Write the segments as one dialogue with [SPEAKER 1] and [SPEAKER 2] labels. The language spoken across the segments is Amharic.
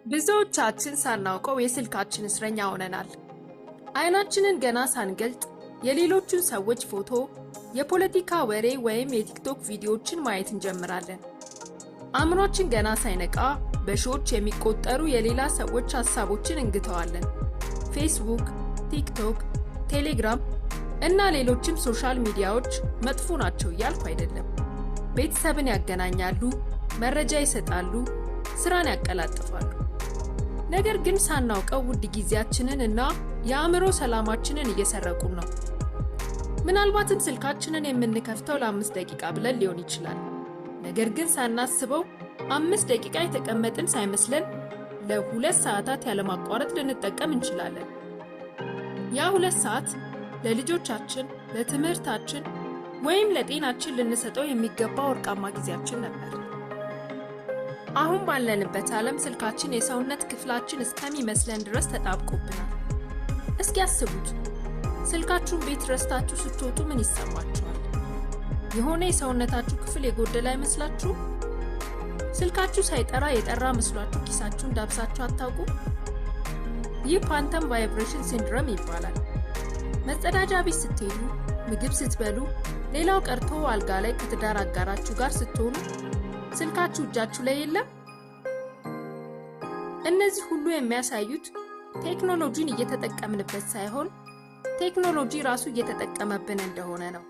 [SPEAKER 1] ብዙዎቻችን ሳናውቀው የስልካችን እስረኛ ሆነናል። አይናችንን ገና ሳንገልጥ የሌሎቹን ሰዎች ፎቶ፣ የፖለቲካ ወሬ ወይም የቲክቶክ ቪዲዮዎችን ማየት እንጀምራለን። አእምሯችን ገና ሳይነቃ በሺዎች የሚቆጠሩ የሌላ ሰዎች ሀሳቦችን እንግተዋለን። ፌስቡክ፣ ቲክቶክ፣ ቴሌግራም እና ሌሎችም social media ዎች መጥፎ ናቸው እያልኩ አይደለም። ቤተሰብን ያገናኛሉ፣ መረጃ ይሰጣሉ፣ ስራን ያቀላጥፋሉ። ነገር ግን ሳናውቀው ውድ ጊዜያችንን እና የአእምሮ ሰላማችንን እየሰረቁን ነው። ምናልባትም ስልካችንን የምንከፍተው ለ5 ደቂቃ ብለን ሊሆን ይችላል። ነገር ግን ሳናስበው 5 ደቂቃ የተቀመጥን ሳይመስለን ለ2 ሰዓታት ያለማቋረጥ ልንጠቀም እንችላለን። ያ 2 ሰዓት ለልጆቻችን፣ ለትምህርታችን ወይም ለጤናችን ልንሰጠው የሚገባ ወርቃማ ጊዜያችን ነበር። አሁን ባለንበት ዓለም ስልካችን የሰውነት ክፍላችን እስከሚመስለን ድረስ ተጣብቆብናል። እስኪ አስቡት፣ ስልካችሁን ቤት ረስታችሁ ስትወጡ ምን ይሰማችኋል? የሆነ የሰውነታችሁ ክፍል የጎደለ አይመስላችሁ? ስልካችሁ ሳይጠራ የጠራ መስሏችሁ ኪሳችሁን ዳብሳችሁ አታውቁም? ይህ phantom vibration syndrome ይባላል። መጸዳጃ ቤት ስትሄዱ፣ ምግብ ስትበሉ፣ ሌላው ቀርቶ አልጋ ላይ ከትዳር አጋራችሁ ጋር ስትሆኑ ስልካችሁ እጃችሁ ላይ የለም? እነዚህ ሁሉ የሚያሳዩት ቴክኖሎጂን እየተጠቀምንበት ሳይሆን ቴክኖሎጂ ራሱ እየተጠቀመብን እንደሆነ ነው።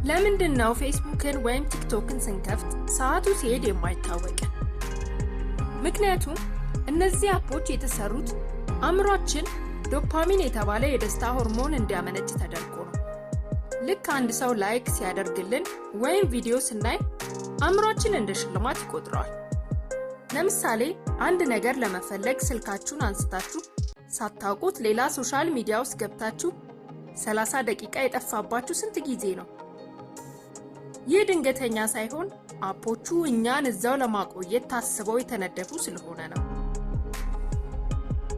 [SPEAKER 1] ለምንድን ነው ፌስቡክን ወይም ቲክቶክን ስንከፍት ሰዓቱ ሲሄድ የማይታወቀን? ምክንያቱም እነዚህ app ኦች የተሰሩት አእምሯችን ዶፓሚን የተባለ የደስታ ሆርሞን እንዲያመነጭ ተደርጎ ነው። ልክ አንድ ሰው like ሲያደርግልን ወይም ቪዲዮ ስናይ አእምሯችን እንደ ሽልማት ይቆጥረዋል። ለምሳሌ አንድ ነገር ለመፈለግ ስልካችሁን አንስታችሁ ሳታውቁት ሌላ social media ውስጥ ገብታችሁ 30 ደቂቃ የጠፋባችሁ ስንት ጊዜ ነው? ይህ ድንገተኛ ሳይሆን app ኦቹ እኛን እዛው ለማቆየት ታስበው የተነደፉ ስለሆነ ነው።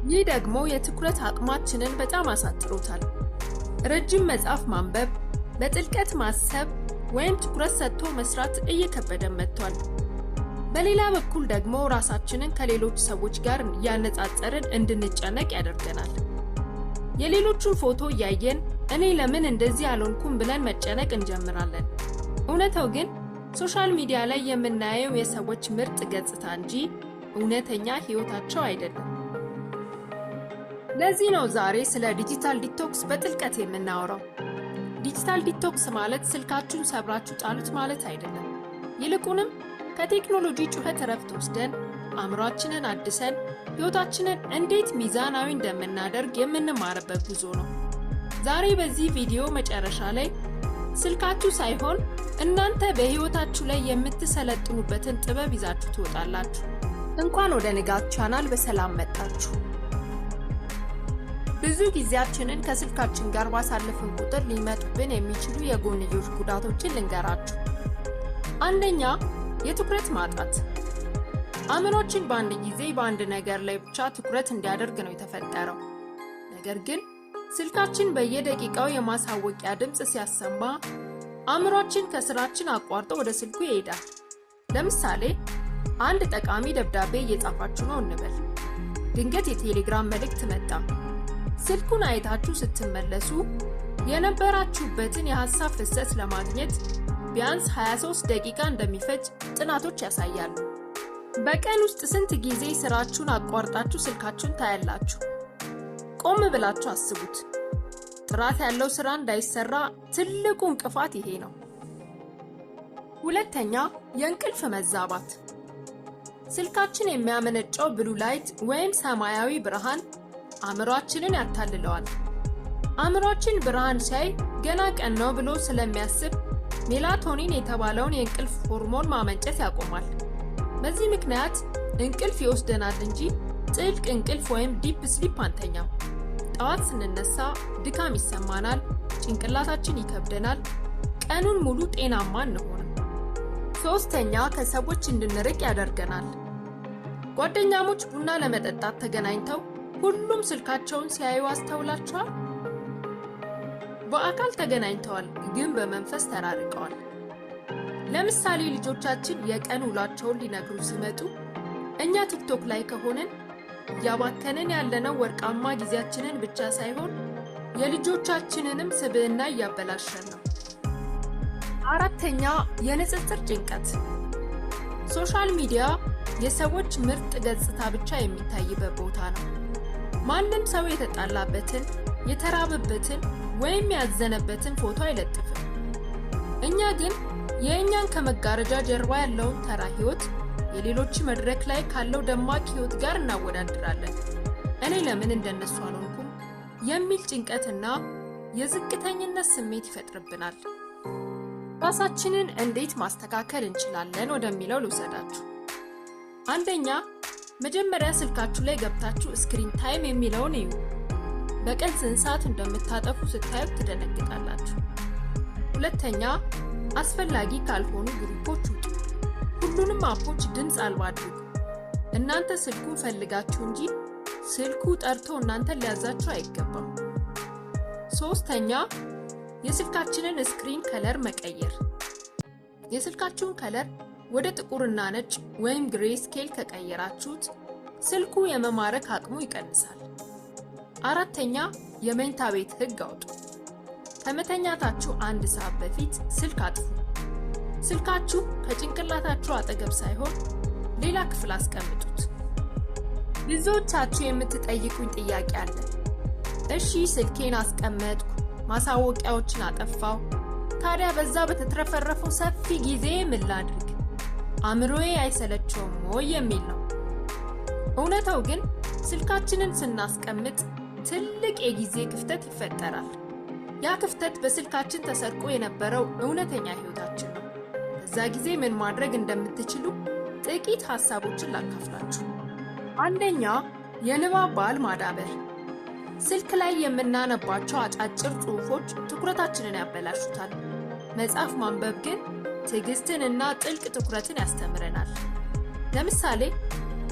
[SPEAKER 1] ይህ ደግሞ የትኩረት አቅማችንን በጣም አሳጥሮታል። ረጅም መጽሐፍ ማንበብ፣ በጥልቀት ማሰብ ወይም ትኩረት ሰጥቶ መስራት እየከበደን መጥቷል። በሌላ በኩል ደግሞ ራሳችንን ከሌሎች ሰዎች ጋር እያነጻጸርን እንድንጨነቅ ያደርገናል። የሌሎቹን ፎቶ እያየን እኔ ለምን እንደዚህ አልሆንኩም ብለን መጨነቅ እንጀምራለን። እውነታው ግን social media ላይ የምናየው የሰዎች ምርጥ ገጽታ እንጂ እውነተኛ ሕይወታቸው አይደለም። ለዚህ ነው ዛሬ ስለ digital detox በጥልቀት የምናወራው። Digital detox ማለት ስልካችሁን ሰብራችሁ ጣሉት ማለት አይደለም። ይልቁንም ከቴክኖሎጂ ጩኸት እረፍት ወስደን፣ አእምሯችንን አድሰን፣ ሕይወታችንን እንዴት ሚዛናዊ እንደምናደርግ የምንማርበት ጉዞ ነው። ዛሬ በዚህ ቪዲዮ መጨረሻ ላይ ስልካችሁ ሳይሆን እናንተ በሕይወታችሁ ላይ የምትሰለጥኑበትን ጥበብ ይዛችሁ ትወጣላችሁ። እንኳን ወደ ንጋት ቻናል በሰላም መጣችሁ። ብዙ ጊዜያችንን ከስልካችን ጋር ባሳለፍን ቁጥር ሊመጡብን የሚችሉ የጎንዮሽ ጉዳቶችን ልንገራችሁ። አንደኛ፣ የትኩረት ማጣት። አእምሯችን በአንድ ጊዜ በአንድ ነገር ላይ ብቻ ትኩረት እንዲያደርግ ነው የተፈጠረው። ነገር ግን ስልካችን በየደቂቃው የማሳወቂያ ድምፅ ሲያሰማ አእምሯችን ከስራችን አቋርጦ ወደ ስልኩ ይሄዳል። ለምሳሌ አንድ ጠቃሚ ደብዳቤ እየጻፋችሁ ነው እንበል። ድንገት የቴሌግራም መልእክት መጣ። ስልኩን አይታችሁ ስትመለሱ የነበራችሁበትን የሐሳብ ፍሰት ለማግኘት ቢያንስ 23 ደቂቃ እንደሚፈጅ ጥናቶች ያሳያሉ። በቀን ውስጥ ስንት ጊዜ ስራችሁን አቋርጣችሁ ስልካችሁን ታያላችሁ? ቆም ብላችሁ አስቡት። ጥራት ያለው ስራ እንዳይሰራ ትልቁ እንቅፋት ይሄ ነው። ሁለተኛ፣ የእንቅልፍ መዛባት። ስልካችን የሚያመነጨው blue light ወይም ሰማያዊ ብርሃን አእምሯችንን ያታልለዋል። አእምሯችን ብርሃን ሲያይ ገና ቀን ነው ብሎ ስለሚያስብ ሜላቶኒን የተባለውን የእንቅልፍ ሆርሞን ማመንጨት ያቆማል። በዚህ ምክንያት እንቅልፍ ይወስደናል እንጂ ጥልቅ እንቅልፍ ወይም deep sleep አንተኛም። ጠዋት ስንነሳ ድካም ይሰማናል፣ ጭንቅላታችን ይከብደናል፣ ቀኑን ሙሉ ጤናማ አንሆንም። ሶስተኛ፣ ከሰዎች እንድንርቅ ያደርገናል። ጓደኛሞች ቡና ለመጠጣት ተገናኝተው ሁሉም ስልካቸውን ሲያዩ አስተውላችኋል? በአካል ተገናኝተዋል፣ ግን በመንፈስ ተራርቀዋል። ለምሳሌ ልጆቻችን የቀን ውሏቸውን ሊነግሩን ሲመጡ እኛ ቲክቶክ ላይ ከሆንን እያባከንን ያለነው ወርቃማ ጊዜያችንን ብቻ ሳይሆን የልጆቻችንንም ስብዕና እያበላሸን ነው። አራተኛ፣ የንጽጽር ጭንቀት። Social media የሰዎች ምርጥ ገጽታ ብቻ የሚታይበት ቦታ ነው። ማንም ሰው የተጣላበትን፣ የተራበበትን ወይም ያዘነበትን ፎቶ አይለጥፍም። እኛ ግን የእኛን ከመጋረጃ ጀርባ ያለውን ተራ ህይወት የሌሎች መድረክ ላይ ካለው ደማቅ ህይወት ጋር እናወዳድራለን። እኔ ለምን እንደነሱ አልሆንኩም የሚል ጭንቀትና የዝቅተኝነት ስሜት ይፈጥርብናል። ራሳችንን እንዴት ማስተካከል እንችላለን ወደሚለው ልውሰዳችሁ። አንደኛ፣ መጀመሪያ ስልካችሁ ላይ ገብታችሁ screen time የሚለውን እዩ። በቀን ስንት ሰዓት እንደምታጠፉ ስታዩት ትደነግጣላችሁ። ሁለተኛ፣ አስፈላጊ ካልሆኑ group ኦች ውጡ። ሁሉንም app ኦች ድምፅ አልባ አድርጉ። እናንተ ስልኩን ፈልጋችሁ እንጂ ስልኩ ጠርቶ እናንተን ሊያዛችሁ አይገባም። ሶስተኛ፣ የስልካችንን screen color መቀየር። የስልካችሁን color ወደ ጥቁርና ነጭ ወይም gray scale ከቀየራችሁት ስልኩ የመማረክ አቅሙ ይቀንሳል። አራተኛ፣ የመኝታ ቤት ህግ አውጡ። ከመተኛታችሁ አንድ ሰዓት በፊት ስልክ አጥፉ። ስልካችሁ ከጭንቅላታችሁ አጠገብ ሳይሆን ሌላ ክፍል አስቀምጡት። ብዙዎቻችሁ የምትጠይቁኝ ጥያቄ አለ። እሺ፣ ስልኬን አስቀመጥኩ፣ ማሳወቂያዎችን አጠፋው። ታዲያ በዛ በተትረፈረፈው ሰፊ ጊዜ ምን ላድርግ? አእምሮዬ አይሰለቸውም ወይ የሚል ነው። እውነታው ግን ስልካችንን ስናስቀምጥ ትልቅ የጊዜ ክፍተት ይፈጠራል። ያ ክፍተት በስልካችን ተሰርቆ የነበረው እውነተኛ ህይወታችን ነው። በዛ ጊዜ ምን ማድረግ እንደምትችሉ ጥቂት ሀሳቦችን ላካፍላችሁ። አንደኛ፣ የንባብ ባህል ማዳበር። ስልክ ላይ የምናነባቸው አጫጭር ጽሑፎች ትኩረታችንን ያበላሹታል። መጽሐፍ ማንበብ ግን ትዕግስትን እና ጥልቅ ትኩረትን ያስተምረናል። ለምሳሌ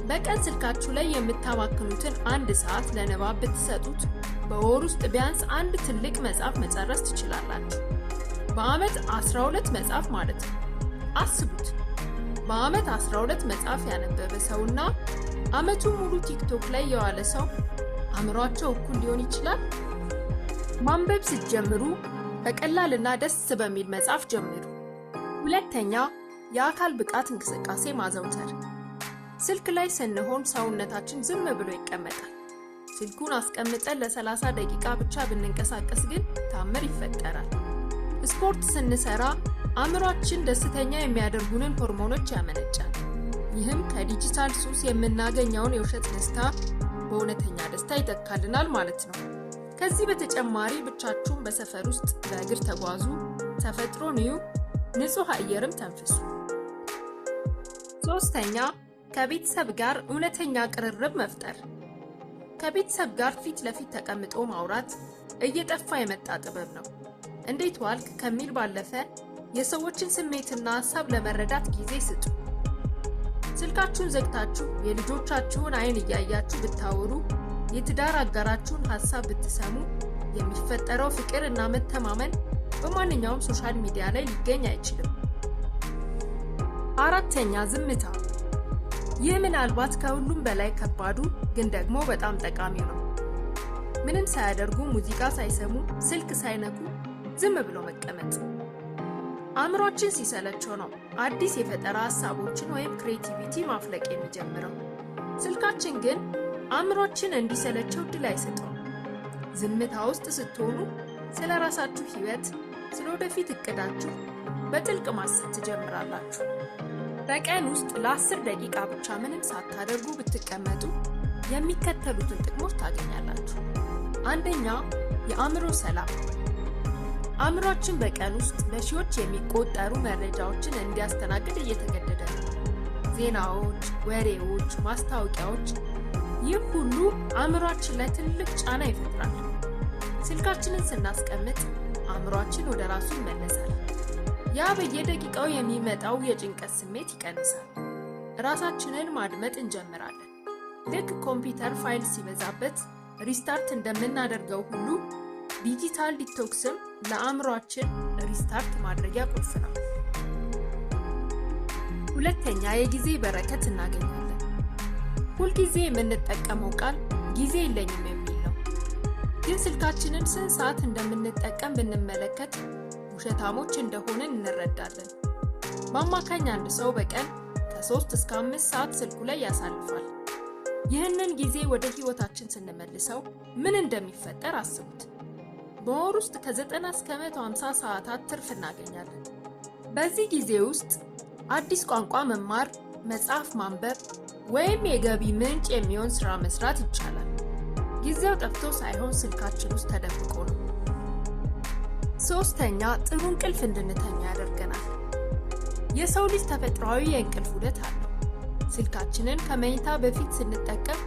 [SPEAKER 1] በቀን ስልካችሁ ላይ የምታባክኑትን አንድ ሰዓት ለንባብ ብትሰጡት በወር ውስጥ ቢያንስ አንድ ትልቅ መጽሐፍ መጨረስ ትችላላችሁ። በዓመት 12 መጽሐፍ ማለት ነው። አስቡት፣ በዓመት 12 መጽሐፍ ያነበበ ሰውና ዓመቱን ሙሉ ቲክቶክ ላይ የዋለ ሰው አእምሯቸው እኩል ሊሆን ይችላል? ማንበብ ስትጀምሩ በቀላልና ደስ በሚል መጽሐፍ ጀምሩ። ሁለተኛ፣ የአካል ብቃት እንቅስቃሴ ማዘውተር። ስልክ ላይ ስንሆን ሰውነታችን ዝም ብሎ ይቀመጣል። ስልኩን አስቀምጠን ለ30 ደቂቃ ብቻ ብንንቀሳቀስ ግን ታምር ይፈጠራል። ስፖርት ስንሰራ አእምሯችን ደስተኛ የሚያደርጉንን ሆርሞኖች ያመነጫል። ይህም ከዲጂታል ሱስ የምናገኘውን የውሸት ደስታ በእውነተኛ ደስታ ይተካልናል ማለት ነው። ከዚህ በተጨማሪ ብቻችሁን በሰፈር ውስጥ በእግር ተጓዙ፣ ተፈጥሮን እዩ፣ ንጹህ አየርም ተንፍሱ። ሶስተኛ፣ ከቤተሰብ ጋር እውነተኛ ቅርርብ መፍጠር። ከቤተሰብ ጋር ፊት ለፊት ተቀምጦ ማውራት እየጠፋ የመጣ ጥበብ ነው። እንዴት ዋልክ ከሚል ባለፈ የሰዎችን ስሜትና ሀሳብ ለመረዳት ጊዜ ስጡ። ስልካችሁን ዘግታችሁ የልጆቻችሁን አይን እያያችሁ ብታወሩ፣ የትዳር አጋራችሁን ሀሳብ ብትሰሙ የሚፈጠረው ፍቅር እና መተማመን በማንኛውም social media ላይ ሊገኝ አይችልም። አራተኛ፣ ዝምታ። ይህ ምናልባት ከሁሉም በላይ ከባዱ ግን ደግሞ በጣም ጠቃሚው ነው። ምንም ሳያደርጉ፣ ሙዚቃ ሳይሰሙ፣ ስልክ ሳይነኩ ዝም ብሎ መቀመጥ። አእምሯችን ሲሰለቸው ነው አዲስ የፈጠራ ሀሳቦችን ወይም creativity ማፍለቅ የሚጀምረው። ስልካችን ግን አእምሯችን እንዲሰለቸው እድል አይሰጠውም። ዝምታ ውስጥ ስትሆኑ ስለ ራሳችሁ ሕይወት፣ ስለ ወደፊት እቅዳችሁ በጥልቅ ማሰብ ትጀምራላችሁ። በቀን ውስጥ ለ10 ደቂቃ ብቻ ምንም ሳታደርጉ ብትቀመጡ የሚከተሉትን ጥቅሞች ታገኛላችሁ። አንደኛ፣ የአእምሮ ሰላም። አእምሯችን በቀን ውስጥ በሺዎች የሚቆጠሩ መረጃዎችን እንዲያስተናግድ እየተገደደ ነው። ዜናዎች፣ ወሬዎች፣ ማስታወቂያዎች፣ ይህ ሁሉ አእምሯችን ላይ ትልቅ ጫና ይፈጥራል። ስልካችንን ስናስቀምጥ አእምሯችን ወደ ራሱ ይመለሳል። ያ በየደቂቃው የሚመጣው የጭንቀት ስሜት ይቀንሳል። ራሳችንን ማድመጥ እንጀምራለን። ልክ ኮምፒውተር ፋይል ሲበዛበት restart እንደምናደርገው ሁሉ digital detox ም ለአእምሯችን restart ማድረጊያ ቁልፍ ነው። ሁለተኛ፣ የጊዜ በረከት እናገኛለን። ሁልጊዜ የምንጠቀመው ቃል "ጊዜ የለኝም" የሚል ነው። ግን ስልካችንን ስንት ሰዓት እንደምንጠቀም ብንመለከት ውሸታሞች እንደሆንን እንረዳለን። በአማካኝ አንድ ሰው በቀን ከ3 እስከ 5 ሰዓት ስልኩ ላይ ያሳልፋል። ይህንን ጊዜ ወደ ህይወታችን ስንመልሰው ምን እንደሚፈጠር አስቡት። በወር ውስጥ ከ90 እስከ 150 ሰዓታት ትርፍ እናገኛለን። በዚህ ጊዜ ውስጥ አዲስ ቋንቋ መማር፣ መጽሐፍ ማንበብ ወይም የገቢ ምንጭ የሚሆን ስራ መስራት ይቻላል። ጊዜው ጠፍቶ ሳይሆን ስልካችን ውስጥ ተደብቆ ነው። ሶስተኛ፣ ጥሩ እንቅልፍ እንድንተኛ ያደርገናል። የሰው ልጅ ተፈጥሯዊ የእንቅልፍ ዑደት አለው። ስልካችንን ከመኝታ በፊት ስንጠቀም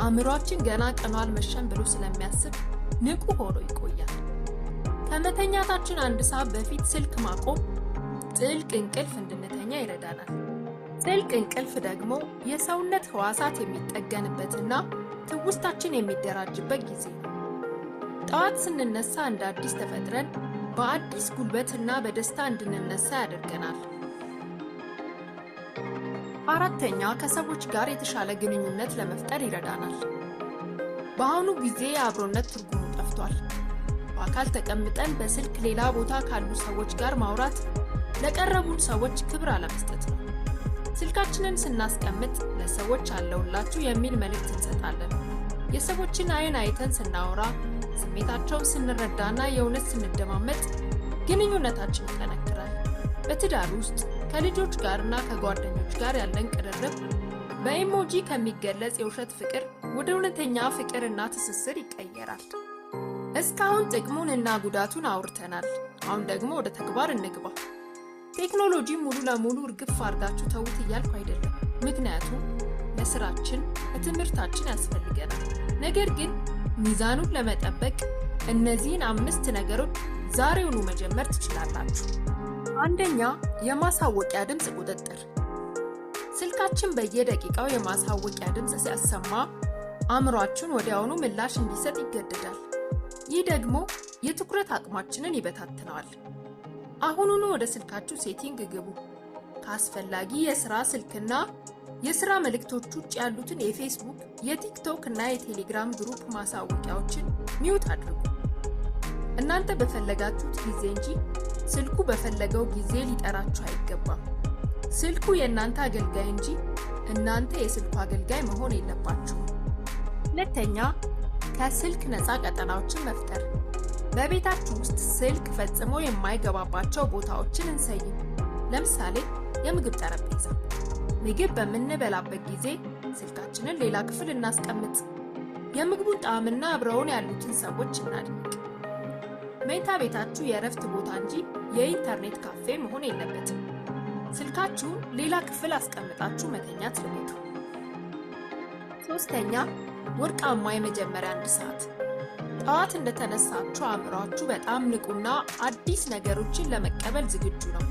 [SPEAKER 1] አእምሯችን ገና ቀኑ አልመሸም ብሎ ስለሚያስብ ንቁ ሆኖ ይቆያል። ከመተኛታችን አንድ ሰዓት በፊት ስልክ ማቆም ጥልቅ እንቅልፍ እንድንተኛ ይረዳናል። ጥልቅ እንቅልፍ ደግሞ የሰውነት ህዋሳት የሚጠገንበትና ትውስታችን የሚደራጅበት ጊዜ ነው። ጠዋት ስንነሳ እንደ አዲስ ተፈጥረን በአዲስ ጉልበትና በደስታ እንድንነሳ ያደርገናል። አራተኛ፣ ከሰዎች ጋር የተሻለ ግንኙነት ለመፍጠር ይረዳናል። በአሁኑ ጊዜ የአብሮነት ትርጉሙ ጠፍቷል። በአካል ተቀምጠን በስልክ ሌላ ቦታ ካሉ ሰዎች ጋር ማውራት ለቀረቡን ሰዎች ክብር አለመስጠት ነው። ስልካችንን ስናስቀምጥ ለሰዎች አለሁላችሁ የሚል መልእክት እንሰጣለን። የሰዎችን አይን አይተን ስናወራ፣ ስሜታቸውን ስንረዳና የእውነት ስንደማመጥ ግንኙነታችን ይጠነክራል። በትዳር ውስጥ፣ ከልጆች ጋርና ከጓደኞች ጋር ያለን ቅርርብ በ emoji ከሚገለጽ የውሸት ፍቅር ወደ እውነተኛ ፍቅርና ትስስር ይቀየራል። እስካሁን ጥቅሙን እና ጉዳቱን አውርተናል። አሁን ደግሞ ወደ ተግባር እንግባ። ቴክኖሎጂ ሙሉ ለሙሉ እርግፍ አድርጋችሁ ተዉት እያልኩ አይደለም። ምክንያቱም ለስራችን፣ ለትምህርታችን ያስፈልገናል። ነገር ግን ሚዛኑን ለመጠበቅ እነዚህን አምስት ነገሮች ዛሬውኑ መጀመር ትችላላችሁ። አንደኛ፣ የማሳወቂያ ድምፅ ቁጥጥር። ስልካችን በየደቂቃው የማሳወቂያ ድምፅ ሲያሰማ አእምሯችን ወዲያውኑ ምላሽ እንዲሰጥ ይገደዳል። ይህ ደግሞ የትኩረት አቅማችንን ይበታትነዋል። አሁኑኑ ወደ ስልካችሁ setting ግቡ። ከአስፈላጊ የስራ ስልክና የስራ መልእክቶች ውጭ ያሉትን የፌስቡክ፣ የቲክቶክ እና የቴሌግራም group ማሳወቂያዎችን mute አድርጉ። እናንተ በፈለጋችሁት ጊዜ እንጂ ስልኩ በፈለገው ጊዜ ሊጠራችሁ አይገባም። ስልኩ የእናንተ አገልጋይ እንጂ እናንተ የስልኩ አገልጋይ መሆን የለባችሁም። ሁለተኛ፣ ከስልክ ነፃ ቀጠናዎችን መፍጠር። በቤታችሁ ውስጥ ስልክ ፈጽሞ የማይገባባቸው ቦታዎችን እንሰይም። ለምሳሌ የምግብ ጠረጴዛ። ምግብ በምንበላበት ጊዜ ስልካችንን ሌላ ክፍል እናስቀምጥ። የምግቡን ጣዕምና አብረውን ያሉትን ሰዎች እናድንቅ። መኝታ ቤታችሁ የእረፍት ቦታ እንጂ የኢንተርኔት ካፌ መሆን የለበትም። ስልካችሁን ሌላ ክፍል አስቀምጣችሁ መተኛት ልመዱ። ሶስተኛ፣ ወርቃማ የመጀመሪያ አንድ ሰዓት። ጠዋት እንደተነሳችሁ አእምሯችሁ በጣም ንቁና አዲስ ነገሮችን ለመቀበል ዝግጁ ነው።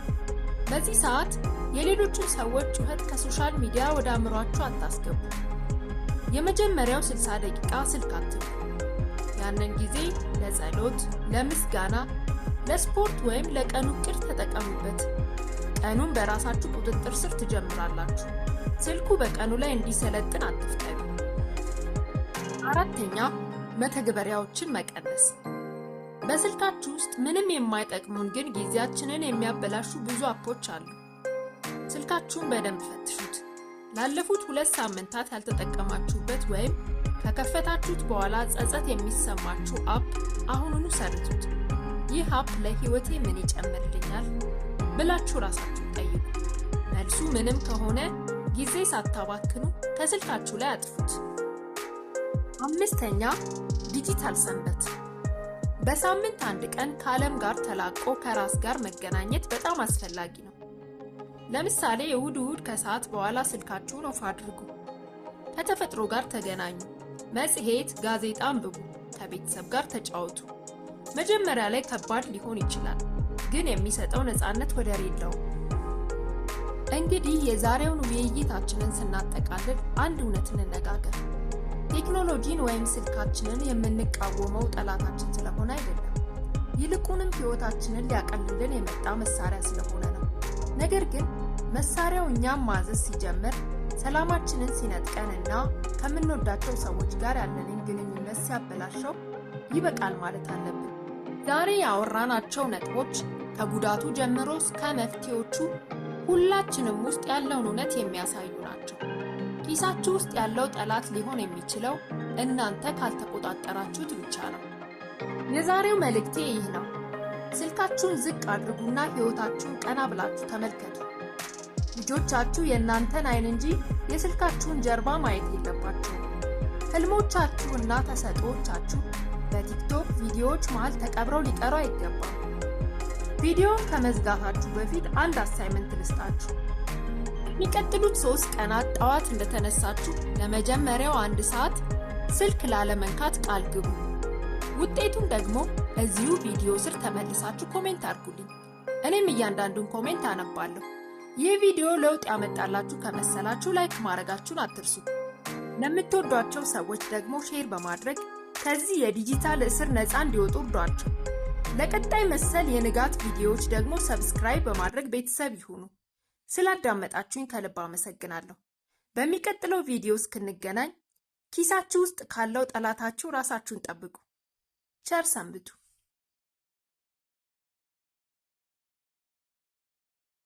[SPEAKER 1] በዚህ ሰዓት የሌሎቹን ሰዎች ጩኸት ከ social media ወደ አእምሯችሁ አታስገቡ። የመጀመሪያው 60 ደቂቃ ስልክ አትንኩ። ያንን ጊዜ ለጸሎት፣ ለምስጋና፣ ለስፖርት ወይም ለቀኑ እቅድ ተጠቀሙበት። ቀኑን በራሳችሁ ቁጥጥር ስር ትጀምራላችሁ። ስልኩ በቀኑ ላይ እንዲሰለጥን አትፍቀዱ። አራተኛ፣ መተግበሪያዎችን መቀነስ። በስልካችሁ ውስጥ ምንም የማይጠቅሙን ግን ጊዜያችንን የሚያበላሹ ብዙ app ኦች አሉ። ስልካችሁን በደንብ ፈትሹት። ላለፉት 2 ሳምንታት ያልተጠቀማችሁበት ወይም ከከፈታችሁት በኋላ ጸጸት የሚሰማችሁ app አሁኑኑ ሰርዙት። "ይህ app ለህይወቴ ምን ይጨምርልኛል?" ብላችሁ ራሳችሁን ጠይቁ። መልሱ ምንም ከሆነ ጊዜ ሳታባክኑ ከስልካችሁ ላይ አጥፉት። አምስተኛ፣ ዲጂታል ሰንበት። በሳምንት አንድ ቀን ከዓለም ጋር ተላቆ ከራስ ጋር መገናኘት በጣም አስፈላጊ ነው። ለምሳሌ እሁድ እሁድ ከሰዓት በኋላ ስልካችሁን off አድርጉ። ከተፈጥሮ ጋር ተገናኙ። መጽሔት፣ ጋዜጣ አንብቡ። ከቤተሰብ ጋር ተጫወቱ። መጀመሪያ ላይ ከባድ ሊሆን ይችላል፣ ግን የሚሰጠው ነፃነት ወደር የለውም። እንግዲህ የዛሬውን ውይይታችንን ስናጠቃልል አንድ እውነት እንነጋገር። ቴክኖሎጂን ወይም ስልካችንን የምንቃወመው ጠላታችን ስለሆነ አይደለም። ይልቁንም ሕይወታችንን ሊያቀልልን የመጣ መሳሪያ ስለሆነ ነው። ነገር ግን መሳሪያው እኛን ማዘዝ ሲጀምር፣ ሰላማችንን ሲነጥቀንና ከምንወዳቸው ሰዎች ጋር ያለንን ግንኙነት ሲያበላሸው ይበቃል ማለት አለብን። ዛሬ ያወራናቸው ነጥቦች ከጉዳቱ ጀምሮ እስከ መፍትሄዎቹ ሁላችንም ውስጥ ያለውን እውነት የሚያሳዩ ናቸው። ኪሳችሁ ውስጥ ያለው ጠላት ሊሆን የሚችለው እናንተ ካልተቆጣጠራችሁት ብቻ ነው። የዛሬው መልእክቴ ይህ ነው። ስልካችሁን ዝቅ አድርጉና ሕይወታችሁን ቀና ብላችሁ ተመልከቱ። ልጆቻችሁ የእናንተን ዓይን እንጂ የስልካችሁን ጀርባ ማየት የለባቸውም። ህልሞቻችሁና ተሰጥኦቻችሁ በቲክቶክ ቪዲዮዎች መሃል ተቀብረው ሊቀሩ አይገባም። ቪዲዮውን ከመዝጋታችሁ በፊት አንድ assignment ልስጣችሁ። የሚቀጥሉት 3 ቀናት ጠዋት እንደተነሳችሁ ለመጀመሪያው አንድ ሰዓት ስልክ ላለመንካት ቃል ግቡ። ውጤቱን ደግሞ እዚሁ ቪዲዮ ስር ተመልሳችሁ comment አድርጉልኝ። እኔም እያንዳንዱን comment አነባለሁ። ይህ ቪዲዮ ለውጥ ያመጣላችሁ ከመሰላችሁ like ማድረጋችሁን አትርሱ። ለምትወዷቸው ሰዎች ደግሞ share በማድረግ ከዚህ የዲጂታል እስር ነፃ እንዲወጡ እርዷቸው። ለቀጣይ መሰል የንጋት ቪዲዮዎች ደግሞ subscribe በማድረግ ቤተሰብ ይሁኑ። ስላዳመጣችሁኝ ከልብ አመሰግናለሁ። በሚቀጥለው ቪዲዮ እስክንገናኝ ኪሳችሁ ውስጥ ካለው ጠላታችሁ ራሳችሁን ጠብቁ። ቸር ሰንብቱ።